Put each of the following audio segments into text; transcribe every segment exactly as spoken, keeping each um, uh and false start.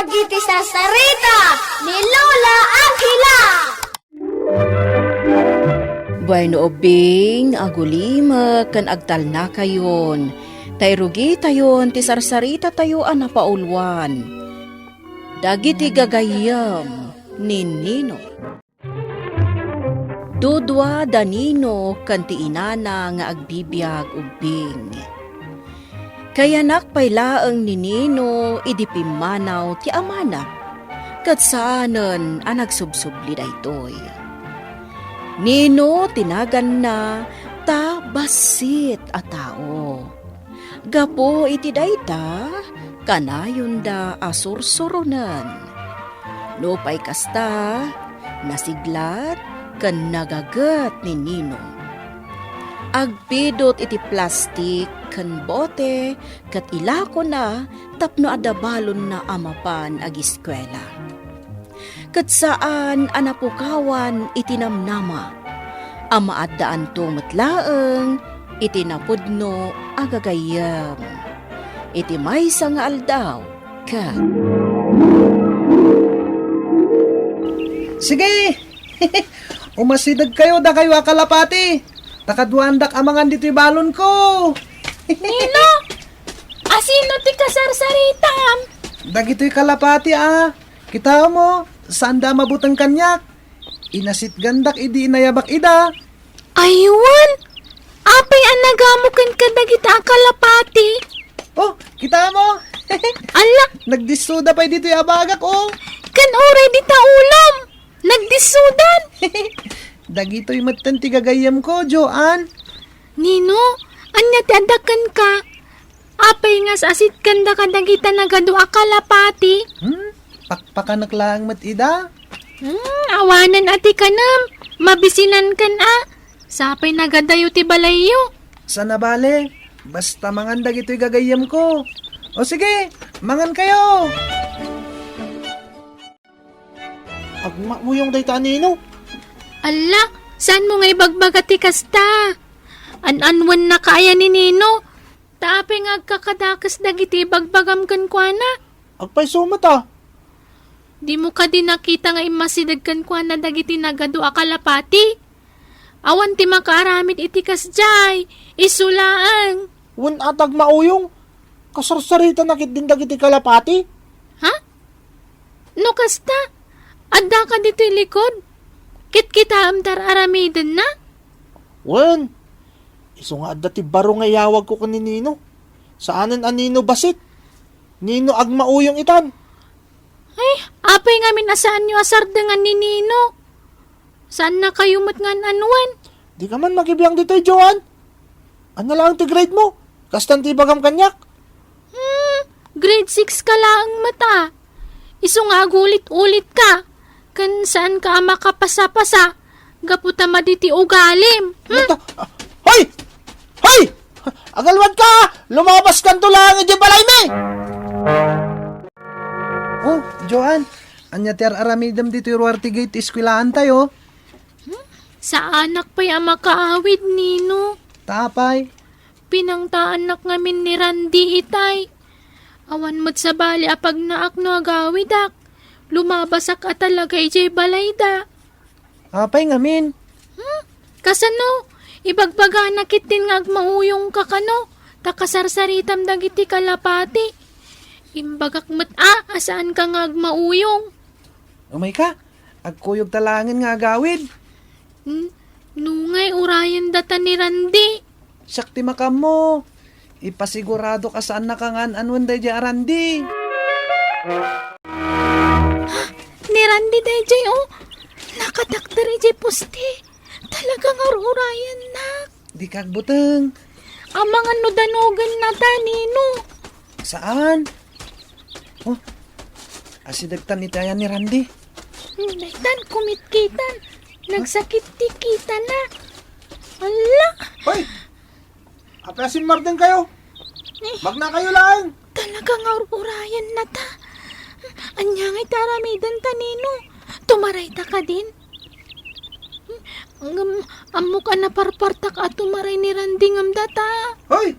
Iti sarsarita ni Lola Angela. Bueno, ubbing, agulimek ken agtalnakayon, ta irugitayon ti sarsaritatayo a napauluan, Dagiti Gagayyem ni Nino. Dudua da Nino ken ti inana nga agbibiag ubbing. Kayanak pay laeng ni Nino idi pimmanaw ti amana, ket saanen a nagsubsubli daytoy. Nino ti naganna ta bassit a tao. Gapu iti dayta, kanayonda a sursuronen. Nupay kasta, nasiglat ken nagaget ni Nino. Agpidut iti plastik ken bote ket ilakona tapno adda balonna a mapan agiskuela. Ket saan a napukawan iti namnama a maaddaanto met laeng iti napudno a gagayyem. Iti maysa nga aldaw, ket Sige! Umasidegkayo, dakayo a kalapati! Ta kaduaandak a mangan ditoy balonko! Nino, asino ti kasarsaritam? Dagitoy kalapati a. Kitaem, saanda a mabuteng kaniak. Inasitgandak idi inayabak ida. Aywan! Apay a nagamu kenka dagita a kalapati? Oh, kitaem? Ala! Nagdissuda pay ditoy a bagak, oh. Ken uray dita ulom! Nagdissudan! Dagitoy metten ti gagayyemko, Joan. Nino, ania ti adda kenka? Apay nga as-asitkan daka dagita nagadu a kalapati? Hmm? Pakpakanek laeng met ida? Hmm, awanen a ti kanem, mabisinankan a. Sapay nagadayo ti balayyo. Saan a bale, basta mangan dagitoy gagayyemko. O sige, mangan kayo! Agmauyong dayta a Nino. Alla, saanmo nga ibagbaga ti kasta? An-anwennaka aya ni Nino? Ta apay nga agkakadakes dagiti ibagbagam kenkuana? Agpayso met a. Dimo kadi nakita nga immasideg kenkuana dagiti nagadu a kalapati? Awan ti makaaramid iti kasdiay, isu laeng. Wen a ta agmauyong, kasarsarita na ketdin dagiti kalapati? Ha? No kasta, addaka ditoy likod? Kitkitaem ti ar-aramidenna? Wen, isu nga adda ti baro nga iyawagko ken ni Nino. Saanen a Nino Basit. Nino Agmauyong itan. Ay, apay ngamin a saanyo a sardengan ni Nino? Saannakayo met nga an-anuen? Dika man makibiang ditoy, Joan. Ania laeng ti grade mo? Kastan ti ibagam kaniak? Hmm, grade six ka laeng met a. Isu nga agulit-ulitka, ken saanka a makapasapasa gapu ta madi ti ugalim. Hmm? Mata-, ah, hoy! Hoy! Agalwadka! Lumabaskanto laeng idiay balaymi! Oh, Joan, ania ti ar-aramidem ditoy ruar ti gate ti eskuelaantayo? Hmm? Saanak pay a makaawid, Nino. Ta apay? Pinangtaannak ngamin ni Randy itay. Awan met sabali a pagnaak no agawidak. Lumabasak a talaga idiay balayda. Apay ngamin? Hmm? Kasano? Ibagbagana ketdin nga agmauyongka kano, ta kasarsaritam dagiti kalapati. Imbagak met a, a saanka nga agmauyong. Umayka, agkuyogta laengen nga agawid. Hmm? Nungay urayen data ni Randy. Siak ti makaammo. Ipasiguradoka saannaka nga an-anuen daydiay a Randy. Ni Randy daydiay, oh. Nakatakder idiay poste. Talaga nga ur-urayennak. Dika agbuteng. Amangan no danogennata, Nino. Saan? Oh, asidegtan iti ayan ni Randy. Hmm, daytan, kumitkitan. Nagsakit ti kitana. Ala! Hoy! Apay a simmardengkayo? Eh. Magnakayo laeng. Talaga nga ur-urayennata. Ania ngay ti aramidenta, Nino? Tumarayta kadin? Ngem, ammok a naparpartak a tumaray ni Randy ngem data. Hoy!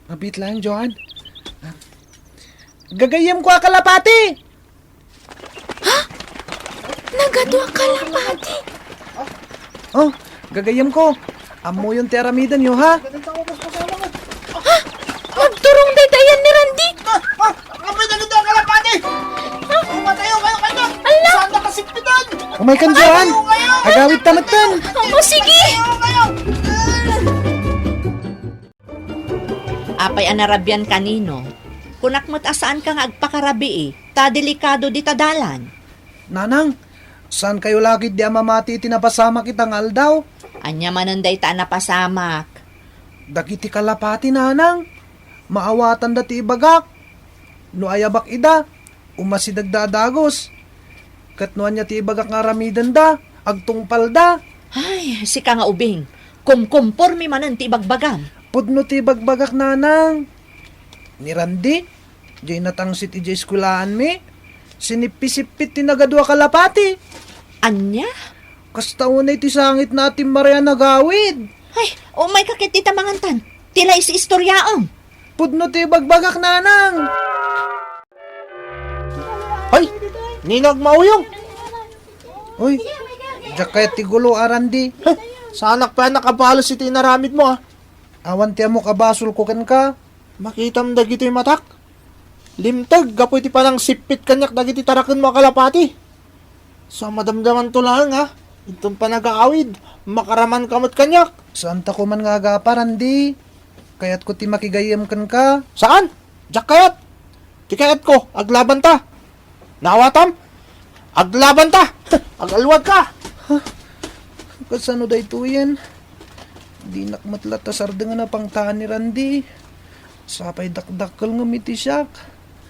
Mabiit laeng, Joan. Gagayyemko a kalapati! Nagadua kalapati. Oh, gagayyemko. Ammoyon ti aramidenyo, ha? Nagturong dayta ayan ni Randy. Ah, ah, apay dagiti a kalapati. Umatayo kayo kanya. Ala! Saan nakasipitan? Umay kan, Joan. Agawid ta metten. O, sige. Umatayo kayo. Apay a narabian ka, Nino? Kunak met a saanka nga agpakarabii, ta delikado dita dalan. Nanang, saan kayo lagi di a mamati iti napasamak ita nga aldaw? Ania manen dayta a napasamak? Dagiti kalapati, nanang. Maawatanda ti ibagak. No ayabak ida, umasidagda a dagus. Ket no ania ti ibagak nga aramidenda, agtungpalda. Ay, sika nga ubing, kumkumpormi manen ti ibagbagam. Pudno ti ibagbagak, nanang. Ni Randy, diay natangsit idiay eskuelaanmi, sinippi-sippit ti nagadua kalapati. Ania? Kasta unay ti sangitna a timmarian agawid. Ay, umayka ket ita mangantan. Ti la isi istoryaam. Pudno ti ibagbagak, nanang. Hoy, Nino, agmauyong. Uy, diak kayat ti gulo, a Randy. Huh, saanak pay a nakabales iti inaramidmo, ah. Awan ti ammok a basolko kenka. Makitam dagitoy matak. Limteg gapu iti panangsippit kaniak dagiti tarakenmo a kalapati. So, madamdamanto laeng, ah. Inton panagaawid, makaramanka met kaniak. Saanta koman nga agapa, Randy. Kayatko ti makigayyem kenka. Saan? Diak kayat. Ti kayatko, aglabanta. Naawatam? Aglabanta. Agalwadka. Huh? Kasano daytoyen? Dinak met latta sardengen a pangtaan ni Randy. Sapay dakdakkel ngem iti siak.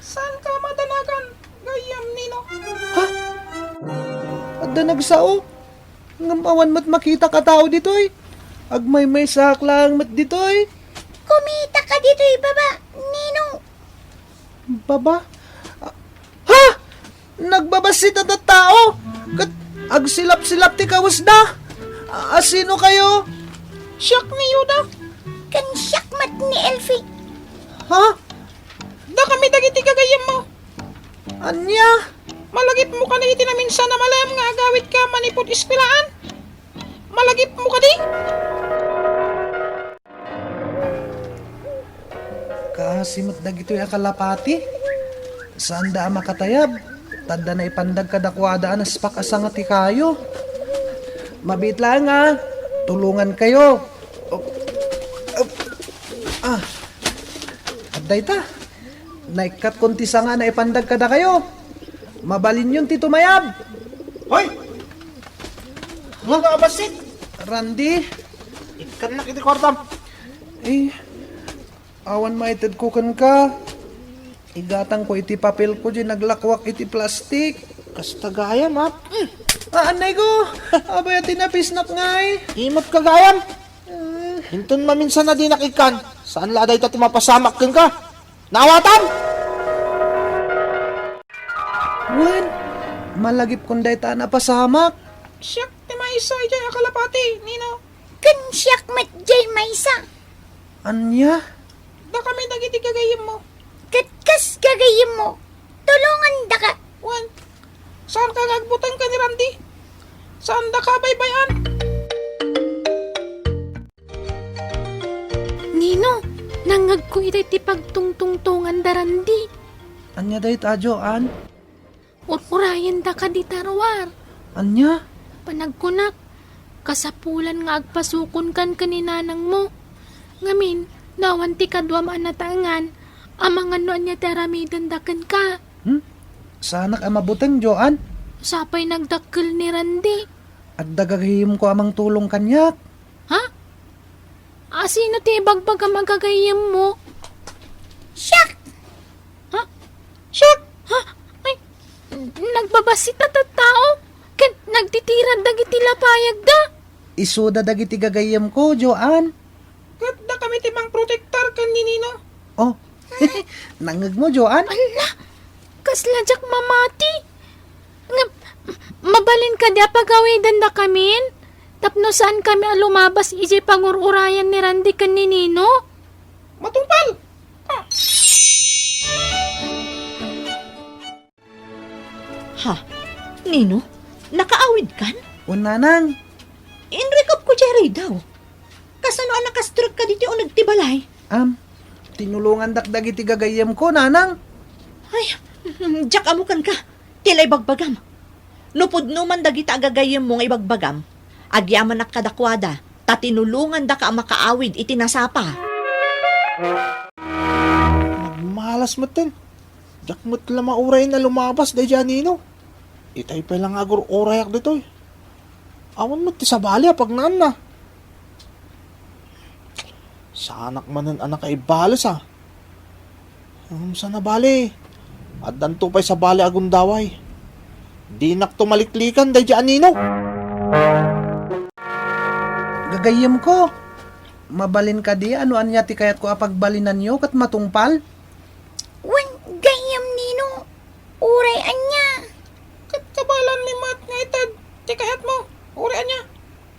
Saanka madanagan, gayyem, Nino? Ha? Adda nagsao? Ngem awan met makitak a tao ditoy. Agmaymaysaak laeng met ditoy. Kumitaka ditoy, baba, Nino. Baba? Ah, ha? Nagbabassit a tattao? Ket agsilap-silap ti kawesda? A-, asino kayo? Siak ni Yuda. Ken siak met ni Elfie. Ha? Dakami dagiti gagayyemmo. Ania? Malagipmo kadi iti naminsan a malem nga agawidka manipud eskuelaan? Malagipmo kadi? Kaasi met dagitoy a kalapati. Saanda a makatayab. Ta adda naipandag kadakuada a naspak a sanga ti kayo. Mabiit laeng a. Tulongankayo. Oh. Ah. Adda ita. Naikkatkon ti sanga a naipandag kadakayo. Mabalinyon ti tumayab. Hoy! Nga abassit! Randy? Ikkannak iti kuartam. Eh, awan maitedko kenka. Igatangko iti papelko diay naglakuak iti plastik. Kasta gayam, ah. Mm. Ah, anay ko! Abay, a tinapisnak ngay. Imot ka gayam. Ah. Inton maminsan a dinak ikkan, saan la a dayta ti mapasamak kenka. Naawatam! Wen, malagipkon dayta a napasamak. Siak ti maysa idiay a kalapati, Nino. Ken siak met diay maysa. Ania? Dakami dagiti gagayyemmo. Ket kas gagayyemmo, tulongandaka. Wen, saanka nga agbuteng ken ni Randy? Saandaka a baybay-an? Nino, nangngegko itay ti pagtungtungtongan da Randy. Ania dayta, Joan? Ur-urayendaka dita ruar. Ania? Panagkunak, kasapulan nga agpasukonkan ken ni nanangmo. Ngamin, no awan ti kaduam a nataengan, amangan no ania ti aramidenda kenka. Hmm? Saanak a mabuteng, Joan? Sapay nagdakkel ni Randy. Adda gagayyemko a mangtulong kaniak. Ha? Asino ti ibagbagam a gagayyemmo? Siak! Ha? Siak! Ha? Ay, nagbabassit a tattao ken nagtitirad dagiti lapayagda. Isuda dagiti gagayyemko, Joan. Ket dakami ti mangprotektar ken ni Nino. Oh, nangngegmo, Joan? Ala, kasla diak mamati. Ngem, mabalin kadi a pagawidendakamin? Tapno saankami a lumabas idiay pangur-urayan ni Randy ken ni Nino? Matungpal! Ah. Ha, Nino, nakaawidkan? Wen, nanang. Inrikupko diay ridaw. Kasano a nakastrek ka ditoy uneg ti balay? Am, tinulongandak dagiti gagayyemko, nanang. Ay, diak ammo kenka. Ti la ibagbagam. No pudno man dagita a gagayyemmo nga ibagbagam, agyamanak kadakuada, ta tinulongandaka a makaawid iti nasapa. Nagmalas metten. Diak met la mauray a lumabas daydiay a Nino. Itay pay la nga agur-urayak ditoy. Awan met ti sabali a pagnaanna. Saanak manen a nakaibales a. Ngem sana bale, addanto pay sabali a gundaway. Dinakto maliklikan daydiay a Nino. Gagayyemko, mabalin kadi a no ania ti kayatko a pagbalinanyo ket matungpal? Wen, gayyem Nino, uray ania? Ket kabaelanmi met nga ited ti kayatmo, uray ania?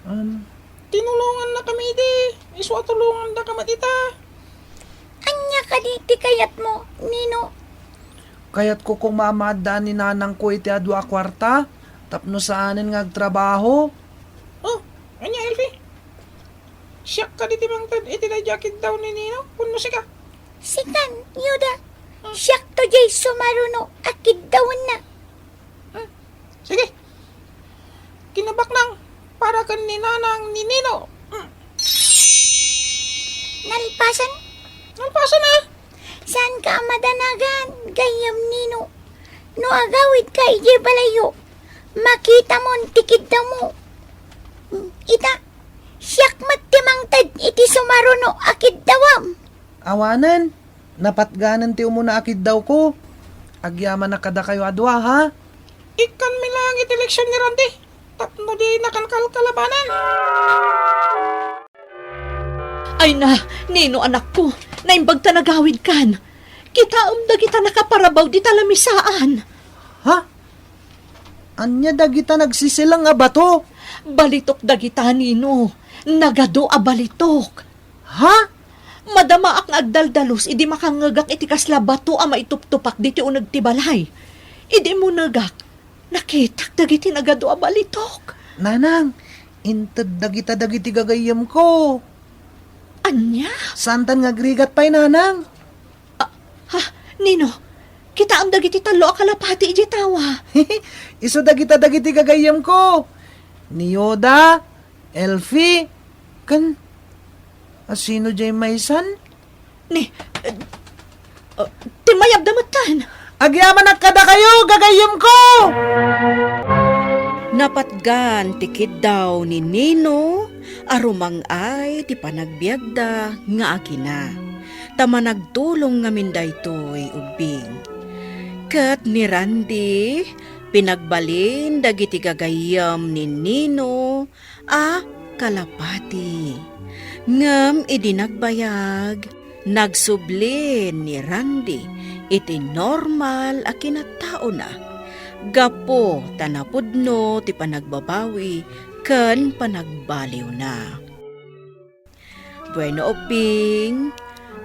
Um, Tinulongannakami idi, isu a tulongandaka met ita. Ania kadi ti kayatmo, Nino? Kayatko koma a maaddaan ni nanangko iti adu a kuarta tapno saanen nga agtrabaho. Oh, ania, Elfie? Siak kadi ti mangted iti daydiay a kiddaw ni Nino wenno sika? Sikan, Yoda. Hmm. Siakto diay sumaruno a kiddawenna. Hmm. Sige. Kinabaknang para ken ni nanang ni Nino. Hmm. Nalpasen? Nalpasen, a? Saanka a madanagan, gayyem Nino. No agawidka idiay balayyo, makitamon ti kiddawmo. Hmm, ita, siak met ti mangted iti sumaruno a kiddawam. Awanen, napatganen ti umuna a kiddawko. Agyamanak kadakayo a dua, ha? Ikkanmi laeng iti leksion ni Randy tapno dina kalkalabanan. Ay na, Nino, anakko, naimbag ta nagawidkan. Kitaem dagita nakaparabaw dita lamisaan. Ha? Ania dagita nagsisileng a bato? Balitok dagita, Nino. Nagadu a balitok. Ha? Madamaak nga agdaldalus idi makangngegak iti kasla bato a maituptupak ditoy uneg ti balay. Idi immunegak, nakitak dagiti nagadu a balitok. Nanang, inted dagita dagiti gagayyemko. Ania? Saantan nga agrigat pay, nanang? Ah, ha, Nino, kitaem dagiti tallo a kalapati idiay tawa. Isu dagita dagiti gagayyemko. Ni Yoda, Elfie, ken, a, sino diay maysan? Ni, eh, oh, timmayabda metten. Agyamanak kadakayo, gagayyemko! Napatgan ti kiddaw ni Nino a rumang-ay ti panagbiagda nga agina. Ta managtulong ngamin daytoy, ubbing. Ket ni Randy, pinagbalin dagiti gagayyem ni Nino a kalapati. Ngem idi nagbayag, nagsubli ni Randy iti normal a kinataona gapu ta napudno ti panagbabawi ken panagbaliwna. Bueno, ubbing,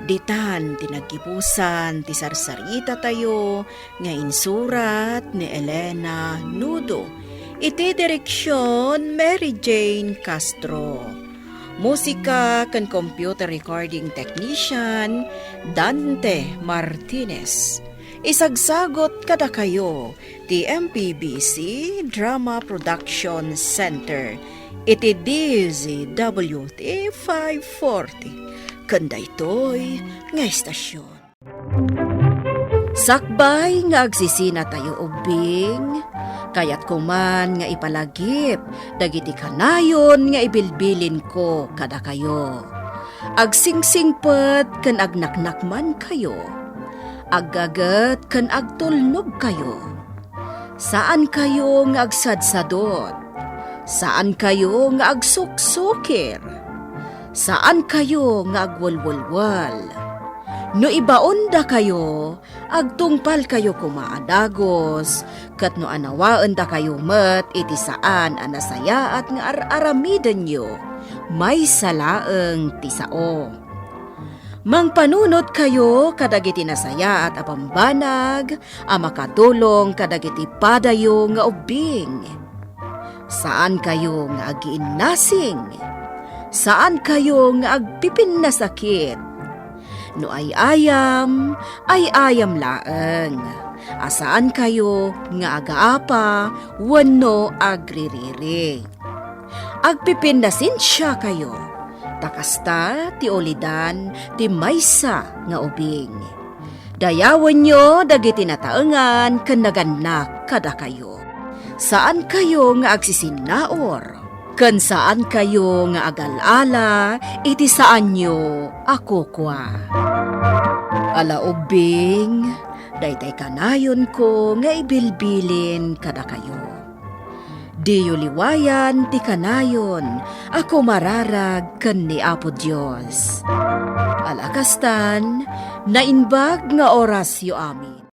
ditan ti naggibusan ti sarsaritatayo nga insurat ni Elena Nudo, iti direksion Mary Jane Castro. Musika ken computer recording technician, Dante Martinez. Isagsagot kadakayo ti M P B C Drama Production Center iti D Z W T five forty, ken daytoy nga estasion. Sakbay nga agsisinatayo ubbing, kayatko man nga ipalagip dagiti kanayon nga ibilbilinko kadakayo. Agsingsingpet ken agnaknakmankayo. Aggaget ken agtulnogkayo. Saankayo nga agsadsadot. Saankayo nga agsuksukir. Saankayo nga agwelwelwel. No ibaondakayo, agtungpalkayo koma a dagus, ket no anawaendakayo met iti saan a nasayaat nga ar-aramidenyo, maysa laeng ti sao. Mangpanunotkayo kadagiti nasayaat a bambanag a makatulong kadagiti padayo nga ubbing. Saankayo nga agiinnasing. Saankayo nga agpipinnasakit. No ay-ayam, ay-ayam laeng. A saankayo nga agaapa wenno agririri. Agpipinnasensiakayo, ta kasta ti ulidan ti maysa nga ubing. Dayawenyo dagiti nataengan ken nagannak kadakayo. Saankayo nga agsisinnaur, ken saankayo nga agal-ala iti saanyo a kukua. Ala ubbing, daytay kanayonko nga ibilbilin kadakayo. Diyo liwayan ti kanayon a kumararag ken ni Apo Dios. Ala kastan, naimbag nga orasyo amin.